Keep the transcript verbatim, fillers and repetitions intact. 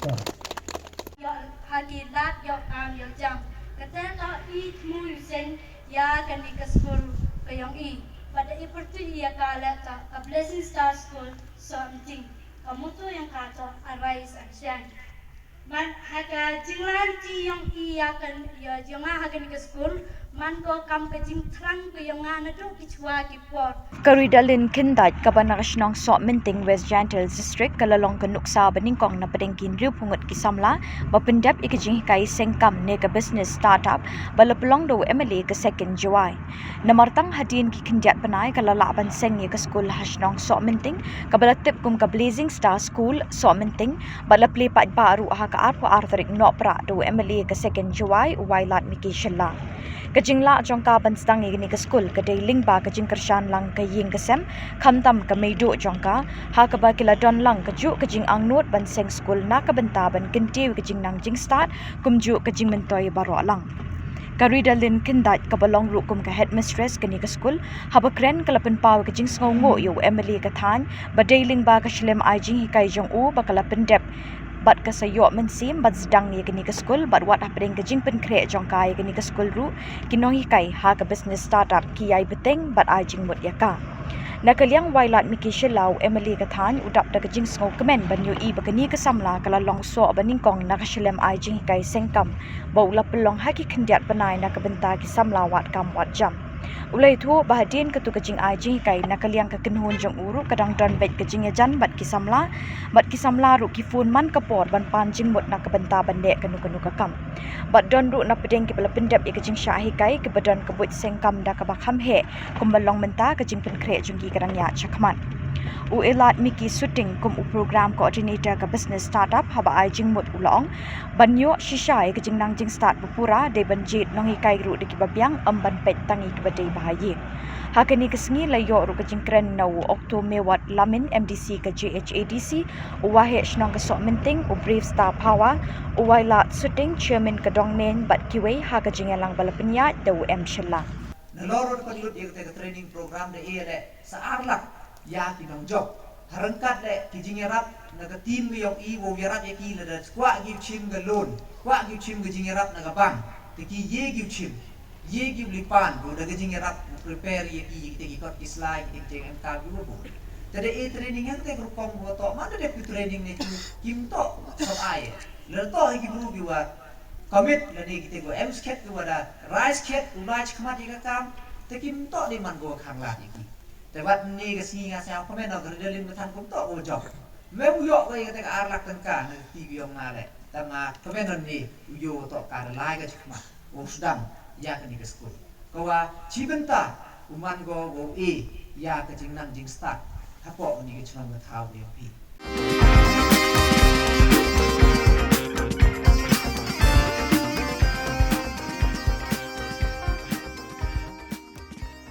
Ïoh ha ki lad ïoh kam ïoh jam. Kata toh i thmu ïa u seng ïa kane ka skul ka yong i. Bad da i pyrtuit ïa ka leh toh ka Blessing Star School Sohmynting. Ka motto yong ka toh Arise and Shine. Bad ha ka jingleit yong i ïa kan ïa jong nga ha kane ka skul man ko kam ka jingthrang ka yong nga naduh ki chwa ki por. Ka Ridalin Khindait kaba na ka shnong Sohmynting, West Jaintia Hills District, ka la long ka nuksa ba nyngkong na pdeng ki hynriew phew ngut ki samla ba pyndep ïa ka jinghikai seng kam ne ka business startup ba la pynlong da u M L A ka second Jowai. Namar tang hadien ki khyndiat bnai ka la lah ban seng ïa ka skul ha shnong Sohmynting kaba la tip kum ka Blazing Star School Sohmynting, bad la plie paidbah ruh ha ka arphew ar tarik Nohprah da u M L A ka second Jowai, u Wailadmiki Shylla. Ka jinglah jong ka ban sdang ïa kane ka skul ka dei lyngba ka jingkyrshan lang ka ïing ka sem, khamtam ka meiduh jong ka, ha kaba ki la don lang kajuh ka jingangnud ban seng skul na ka bynta ban kyntiew ka jingnang jingstad kumjuh ka jingmyntoi baroh lang. Ka Ridalin Khindait kaba long ruh kum ka headmistress kane ka skul, haba kren ka la pynpaw ka jingsngewnguh ïa u M L A ka thaiñ ba dei lyngba ka shlem ai jinghikai jong u ba ka la pyndep bad ka sa ïoh mynsiem ban sdang ïa kane ka skul, bad wat hapdeng ka jingpynkhreh jong ka ïa kane ka skul ruh, ki nonghikai ha ka business startup ki ïai bteng bad ai jingmut ïa ka. Na ka liang Wailadmiki Shylla, u M L A ka thaiñ, u dap da ka jingsngewkmen ban ïohi ba kane ka samla ka la long soh ba nyngkong na ka shlem ai jinghikai seng kam ba u la pynlong ha ki khyndiat bnai na ka bynta ki samla wad kam wad jam. U la ïathuh ba hadien katu ka jingai jinghikai na ka liang ka kynhun jong u ruh ka dang don beit ka jingïajan bad ki samla, bad ki samla ruh ki phone man ka por ban pan jingmut na ka bynta ban leh kano kano ka kam. Bad don ruh na pdeng kiba la pyndep ïa ka jingshah hikai kiba don ka buit seng kam da kaba kham heh, kumba long mynta ka jingpynkhreh jong ki ka dang ïaid shakhmat. U Wailadmiki Sutting kum u program coordinator ka business startup haba ai jingmut u la ong, ban ïoh shisha ïa ka jingnang jingstad ba pura dei ban jied nonghikai ruh da kiba biang, ym ban peit tang ïa kiba dei ba ha ïing. Ha kane ka sngi la ïoh ruh ka jingkren na u Okto Mewat Lamin, M D C ka J H A D C, u Waheh Shnong ka Sohmynting, u Brave Star Phawa, u Wailad Sutting, Chairman ka Dongneng, bad kiwei ha ka jingïalang ba la pynïaid da u M Shylla. Nalor ruh ka lut ïa kata ka training program da ïa leh sa ar lak ïa ki nongjop. Harangkat leh ki jingïarap na ka team ka ïong i wow ïarap ïa ki lada kwah ki u chim ka loan, kwah ki u chim ka jingïarap na ka bank, te ki ïa ki u chim, ïa ki u lipan, ko da ka jingïarap prepare ïa ki, ïa kita ki kot ki slai, kita ki jingem ka ki wa bun. Te da e training hangta ka rukom wa toh, man da dep ki training ne ki, kim toh sab ai. Lada toh ïa ki bru ki wa commit lane kita ki wa em skhet ki wa da rai skhet, u lai khmat ïa ka kam, te kim toh dei man ko khang lad ïa ki. Te wat ne ka sngi nga sngewkmen noh ka Ridalin ka than kum toh ko jop. Me u ïoh ka ïa kata ka ar lak tyngka na ka kti ka ïong nga leh. Tang nga kmen noh ne u ïoh toh ka da lai ka jingkhmat. Ko sdang ïa kane ka skul. Ka wa chi bynta u man ko wow e ïa ka jingnang jingstad hapoh kane ka chnong ka thaw ka ïong phi.